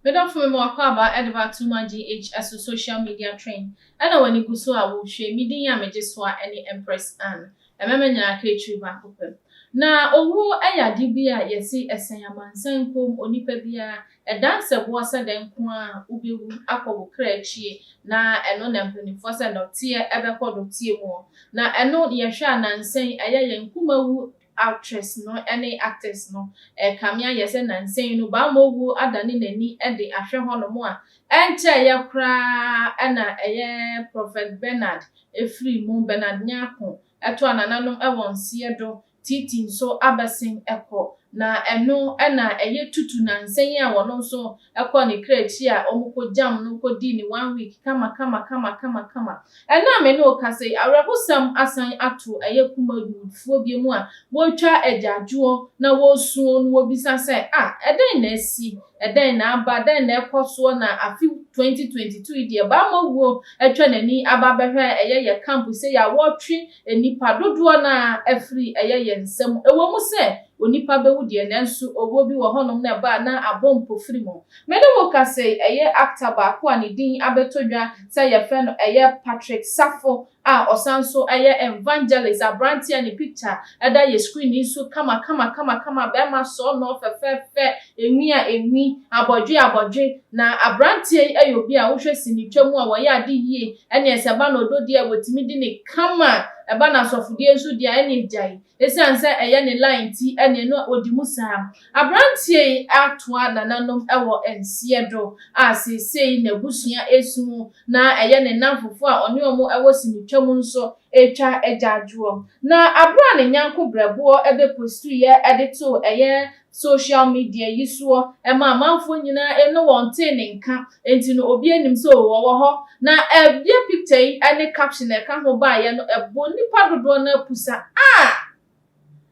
Medɔfo me wakɔ de ba Tuma GH so social media trend ɛna w'ani gu so a wohwɛ me din a megye so a ɛne Empress Ann. Ɛmɛmɛ nyinaa ka akyiri baako pɛ. Na owuo yɛ ade bi a yɛse ɛsɛn amansan nkom onipa biara ɛda nsɛboɔ sɛ dɛn nko a wobɛwu akɔ wo kra akyie na ɛno na mpanimfoɔ sɛ dɔteɛ ɛbɛkɔ dɔteɛ mu. Na ɛno yɛhwɛ a nansan ɛyɛ yɛn kumawu actress no ne actors no ɛkame ayɛ sɛ nansan no baama owuo adane n'ani de ahwɛ hɔnom a ɛnkyɛeɛ koraa ɛna ɛyɛ Prophet Bernard efiri mu. Bernard Nyako ɛto anananom ɛwɔ nseɛ do titi nso abɛsen ɛkɔ na ɛno ɛna ɛyɛ Tutu nansan yi a wɔno nso ɛkɔ ne kra akyi a wɔn kɔ jam no kɔ di ne one week kama kama kama kama kama. Ɛna me ne okasa yi, awerɛhosɛm asan ato ɛyɛ kumawoodfoɔ bi mu a wɔretwa agyaadwoɔ na wɔresuo no wɔbisa sɛ a ɛdɛn na asi, ɛdɛn na aba, ɛdɛn na ɛkɔ soɔ na afe 2022 yi deɛ baama wuo atwa n'ani aba abɛhwɛ ɛyɛ yɛ camp sɛ yɛ a wɔretwe nipa dodoɔ na afiri ɛyɛ yɛn nsam. Ɛwɔ mu sɛ onipa bɛwu deɛ, nanso owuo bi wɔ hɔnom na ɛbaa na abɔ mpofiri mu. Mene wo kasa yi, ɛyɛ actor baako a ne din abɛtɔ dwa sɛ yɛfrɛ no ɛyɛ Patrick Safo a ɔsan so ɛyɛ evangelist, aberanteɛ a ne picture ɛda yɛ screen yi so kama kama kama kama, bɛrima sɔɔnɔ fɛfɛɛfɛ, enwi a enwi, abɔdwe abɔdwe. Na aberanteɛ yi yɛ obi a wohwɛ sinitwa mu a wɔyɛ ade yie, ɛne ɛsɛ ba na odo deɛ wɔtumi di ne kama, ɛba na asɔfodie nso deɛ ɛne gyae esiane sɛ ɛyɛ ne line ti ɛne no odi mu saa. Aberanteɛ yi atoa nananom ɛwɔ nseɛ do a seesei n'abusua esu na ɛyɛ ne namfofo a ɔne wɔn ɛwɔ sinitwa mu nso etwa agyaadwoɔ. Na abere a ne nyanko brɛboɔ ɛbɛ post yɛ ɛde to ɛyɛ social media yi soɔ ɛma amanfoɔ nyinaa ɛno wɔn tee ne nka nti no obi anim sɛ wɔwɔ hɔ na ɛbea picture yi ɛne caption ɛka ho baayɛ no ɛbɔ nipa dodoɔ no apusa a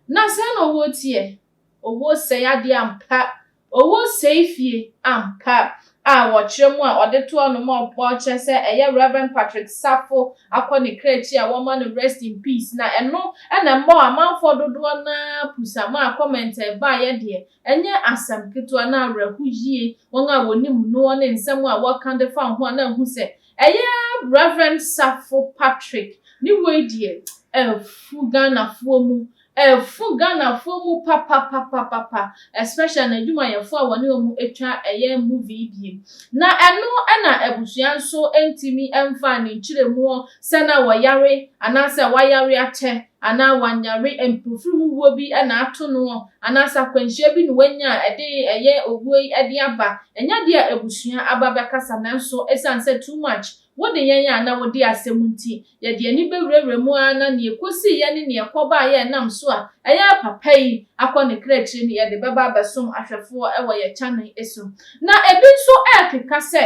na sɛ na owó teɛ owó sɛe adeɛ ampa, owó sɛe fie ampa a wɔkyerɛ mu a ɔde to ɔnom a ɔkyerɛ sɛ ɛyɛ Reverend Patrick Safo akɔ ne kra akyi a wɔma no rest in peace. Na ɛno ɛna mmɔ amanfoɔ dodoɔ naa pusa ma a comment ɛbaayɛ deɛ ɛnyɛ asɛm ketewa na awerɛho yie. Wɔn a wɔnim noɔ ne nsɛm a wɔka de fa ho a na ehu sɛ ɛyɛ Reverend Safo Patrick ne wei deɛ ɛfu Ghanafoɔ mu, ɛfu Ghanafoɔ mu papapapapa, especially n'adwumayɛfoɔ a wɔne wɔn atwa ɛyɛ movie bie. Na ɛno ɛna abusua nso ntumi mfa ne nkyerɛmuo sɛ na wɔyare anaasɛ wayare akyɛ anaa wanyare, mpofiri mu wuo bi ɛna ato no anaasɛ akwanhyia bi na wanya a ɛde ɛyɛ owuo yi ɛde aba. Ɛnyɛ deɛ abusua aba bɛkasa, nanso ɛsiane sɛ too much wode yɛn a na wode asɛm nti yɛde ani bɛwurawura mu ara na nea ekosi yɛ ne nea ɛkɔbaa yɛ nam so a ɛyɛ papa yi akɔ ne kra akyire no yɛde bɛba abɛsom ahwɛfoɔ ɛwɔ yɛ channel so. Na ebi nso ɛrekeka sɛ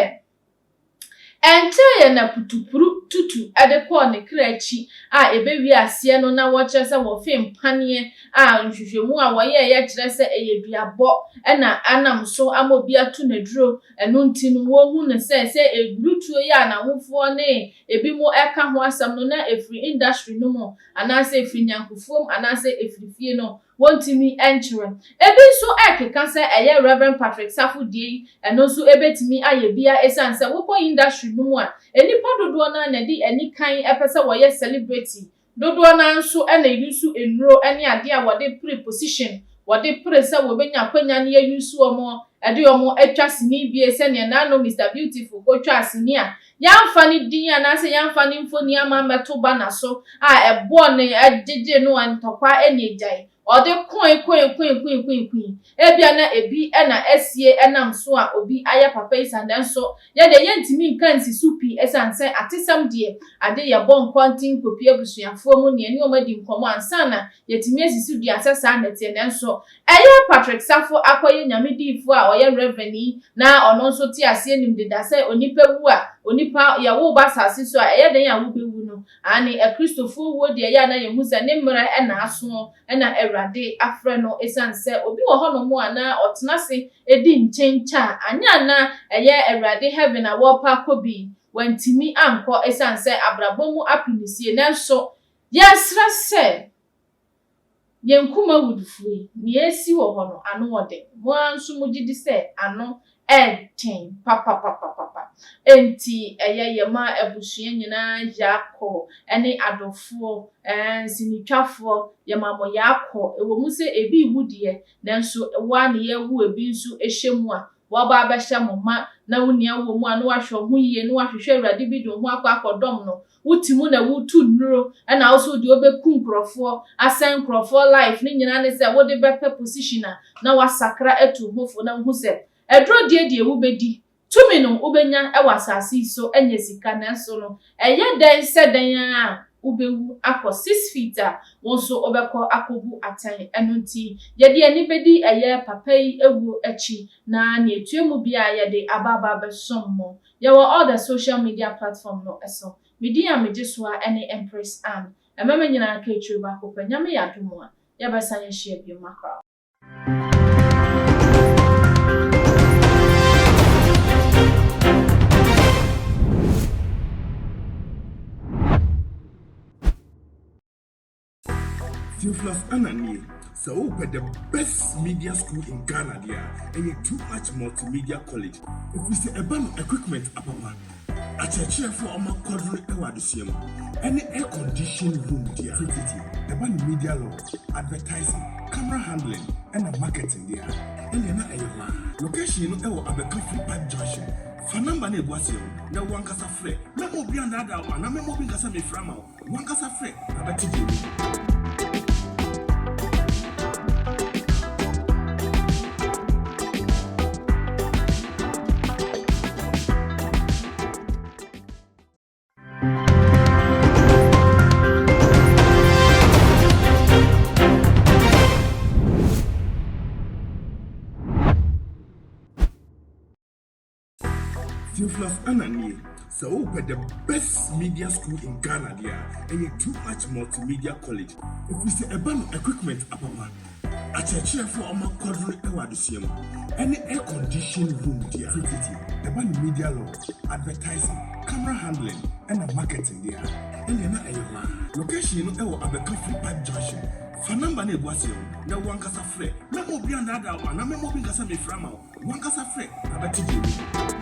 ɛnkyɛn yɛ na putupuru Tutu ɛde kɔɔ ne kra akyi a ebewie aseɛ no na wɔkyerɛ sɛ wɔfe mpaneɛ a nhwehwɛmu a wɔyɛɛ kyerɛ sɛ ɛyɛ duabɔ ɛna anam so ama obi ato n'aduro. Ɛno nti no wɔhu no sɛ edurutuo yi a n'ahofoɔ ne ebi mo ɛka ho asɛm no na efiri industry no mu anaasɛ efiri nyankofoɔ mu anaasɛ efiri fie no wɔntumi nkyerɛ. Ebi nso ɛkeka sɛ ɛyɛ Reverend Patrick Safo die yi ɛno nso ebetumi ayɛ bia esiane sɛ wokɔ industry no mu a nnipa dodoɔ naa na ɛde ani kan ɛpɛ sɛ wɔyɛ celebrity dodoɔ naa nso ɛna eyi nnuro ɛne adeɛ a wɔde pere position, wɔde pere sɛ wɔbɛnya akonnwa no yɛyi so wɔn ɛde wɔn atwa sini bie sɛnea n'ano Mr Beautiful kotwa sini a yɛamfa ne din anaasɛ yɛamfa ne mfoni ama mmɛto ba so a ɛboɔ ne ɛgyegye no ntɔkwa ɛne egyae ɔde koe koe koe koe koe koe. Ebia na ebi ɛna esie ɛnam so a obi ayɛ papa yi sa, nanso yɛde yɛntumi nka nsi so pii ɛsiane sɛ atesɛm deɛ ade yɛbɔ nkɔnten kopie abusuafoɔ mu nea ne wɔn adi nkɔmɔ ansa na yɛtumi asisi dua sɛ saa nɛteɛ. Nanso ɛyɛ Patrick Safo akɔyɛ Nyame diifoɔ a ɔyɛ reverend yi na ɔno nso te aseɛ nim deda sɛ onipa wu a onipa yɛwo ba asase so a ɛyɛ den a wobɛwu no ane akristofoɔ wuo deɛ ɛyɛ a na yɛhu sɛ ne mmerɛ ɛna aso ɛna Awurade afrɛ no ɛsiane sɛ obi wɔ hɔnom a na ɔtena ase edi nkyɛnkyɛn a anyɛ ana ɛyɛ Awurade heaven a wɔrepa akɔ bi wantumi ankɔ ɛsiane sɛ abrabɔ mu apinisie. Nanso yɛsrɛ sɛ yɛn kuma wudufo yi nea esi wɔ hɔ no ano wɔ den mo ara nso mo gye di sɛ ano Ɛden papapapapa. Enti ɛyɛ yɛma abusua nyinaa yaakɔ ɛne adɔfoɔ, ɛɛ nsinitwafoɔ, yɛma mo yaakɔ. Ɛwɔ mu sɛ ebi rewu deɛ, nanso wo ara na yɛrewu ebi nso hyɛ mu a, wɔaba abɛhyɛ mo ma, na wo nua wɔ mu a, na wahwɛ wo ho yie, na wahwehwɛ Awurade bi de wo ho akɔ akɔdɔm no. Wote mu na wotu nnuro, ɛna wo nso wode wobɛku nkurɔfoɔ, asɛe nkurɔfoɔ life, ne nyinaa ne sɛ wode bɛpɛ position a, na wasakra atu wo ho fo na wohu sɛ Aduro deɛ deɛ wobɛdi, tumi no wobɛnya wɔ asase yi so anya sika nanso no ɛyɛ dɛn sɛ dɛn ara a wobɛwu akɔ 6 feet a wo nso wobɛkɔ akɔbu atɛn. Ɛno nti yɛde ani bɛdi ɛyɛ papa yi awuo akyi na nea ɛtua mu biara yɛde aba aba abɛsom mo. Yɛwɔ all the social media platform no so. Me din a megye so a ɛne Empress Ann. Ɛmɛmɛ nyinaa ka akyire baako pɛ. Nyame yɛ adom a yɛbɛsan ahyia bio makra. Theophilus Ananie, sɛ wopɛ the best media school in Ghana deɛ a, ɛyɛ Too Much Multimedia College. Ɛfiri sɛ ɛba no equipment apapa, akyerɛkyerɛfoɔ a ɔma kɔdere wɔ adesua mu, ɛne air condition room deɛ a, tititi ɛba no media law, advertising, camera handling, ɛna marketing deɛ a, ɛnneɛ na ɛyɛ hɔ a. Location no ɛwɔ Abɛka Free Park Junction. Fa number no egu aseɛ no na wankasa frɛ. Mɛma obi andaadaa wo anaa mɛma obi nkasa mefrɛ ama wo. Wankasa frɛ na bɛte deɛ ɛwɔ mu. Theophilus Ananie, sɛ wopɛ the best media school in Ghana deɛ a, ɛyɛ Too Much Multimedia College. Ɛfiri sɛ ɛba no equipment apapa, akyerɛkyerɛfoɔ a ɔma kɔdere wɔ adesua mu, ɛne air condition room deɛ a, tititi ɛba no media law, advertising, camera handling, ɛna marketing deɛ a, ɛnneɛ na ɛyɛ hɔ a. Location no ɛwɔ Abɛka Free Park Junction. Fa number no egu aseɛ no na wankasa frɛ. Mɛma obi andaadaa wo anaa mɛma obi nkasa mefrɛ ama wo. Wankasa frɛ na bɛte deɛ ɛwɔ mu.